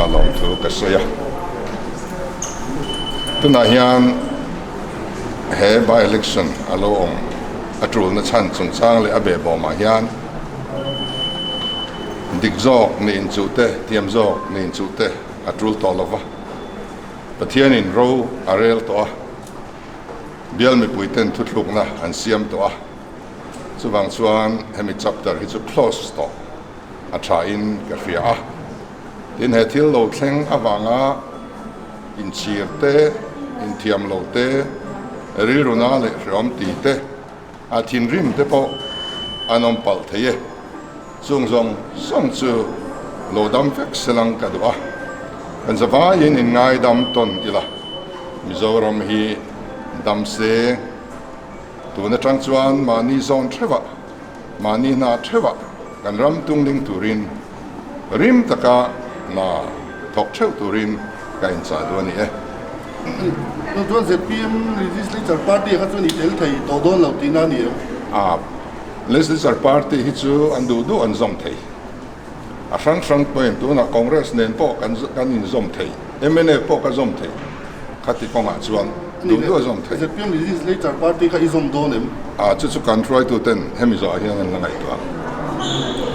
chungah lawmthu ka sawi a. Tunah hian he by election a lo awm a tulna chhan chungchang leh a behbawmah hian dik zawk nih inchuh te, thiam zawk nih inchuh te a tul tawh lo va. Pathianin ro a rel tawh a, bial mipuiten thuthlukna an siam tawh a, chuvang chuan hemi chapter hi chu close tawh a thain ka hria a. Tin, he thil lo thleng avanga inchhir te, inthiam lo te, rilruna leh hreawm ti te, a thinrim te pawh an awm palh thei e. Chung zawng zawng chu lo dam vek selang ka duh a, kan zavaiin inngaidam tawn ila, Mizoram hi dam se. Tun atang chuan mahni zawn theuhah, mahni hna theuhah kan ram tungling turin rim taka hna thawk theuh turin ka inchah duh a ni e. Chu chuan zpm Legislature Party kha chuan i tel thei tawh dawn lo tihna a ni em? A, Legislature Party hi chu an duh duh an zawm thei. A hrang hrang pawhin tunah Congress nen pawh kan kan inzawm thei, mnf pawh ka zawm thei khati kawngah chuan duh duh a zawm thei. Zpm Legislature Party kha i zawm dawn em? A, chu chu kan hruaituten hemi zawhah hian an la ngaihtuah ang.